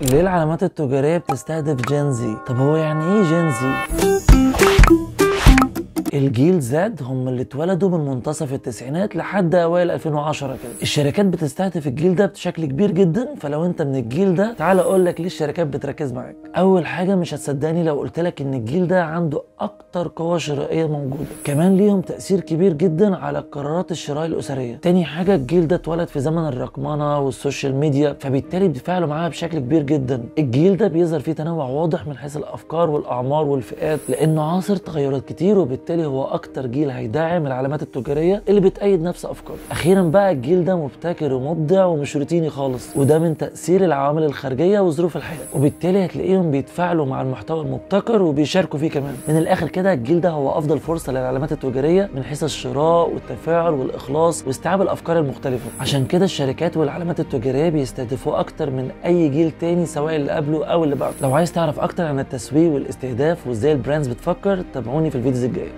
ليه العلامات التجارية بتستهدف Gen Z؟ طب هو يعني ايه Gen Z؟ الجيل Z هم اللي اتولدوا من منتصف التسعينات لحد اوائل 2010 كده. الشركات بتستهدف الجيل ده بشكل كبير جدا، فلو انت من الجيل ده تعال اقول لك ليه الشركات بتركز معاك. اول حاجة، مش هتصدقني لو قلت لك ان الجيل ده عنده اكتر قوة شرائية موجودة، كمان ليهم تاثير كبير جدا على قرارات الشراء الاسرية. تاني حاجة، الجيل ده اتولد في زمن الرقمنه وال social media، فبالتالي بيتفاعلوا معاها بشكل كبير جدا. الجيل ده بيظهر فيه تنوع واضح من حيث الافكار والاعمار والفئات، لانه عاصر تغيرات كتير، وبالتالي هو اكتر جيل هيدعم العلامات التجارية اللي بتأيد نفس افكاره. اخيرا بقى، الجيل ده مبتكر ومبدع ومش روتيني خالص، وده من تاثير العوامل الخارجية وظروف الحياة، وبالتالي هتلاقيهم بيتفاعلوا مع المحتوى المبتكر وبيشاركوا فيه كمان. من الاخر كده، الجيل ده هو افضل فرصة للعلامات التجارية من حيث الشراء والتفاعل والاخلاص واستيعاب الافكار المختلفة. عشان كده الشركات والعلامات التجارية بيستهدفوه اكتر من اي جيل تاني، سواء اللي قبله او اللي بعده. لو عايز تعرف اكتر عن التسويق والاستهداف وازاي ال brands بتفكر، تابعوني في ال videos الجاية.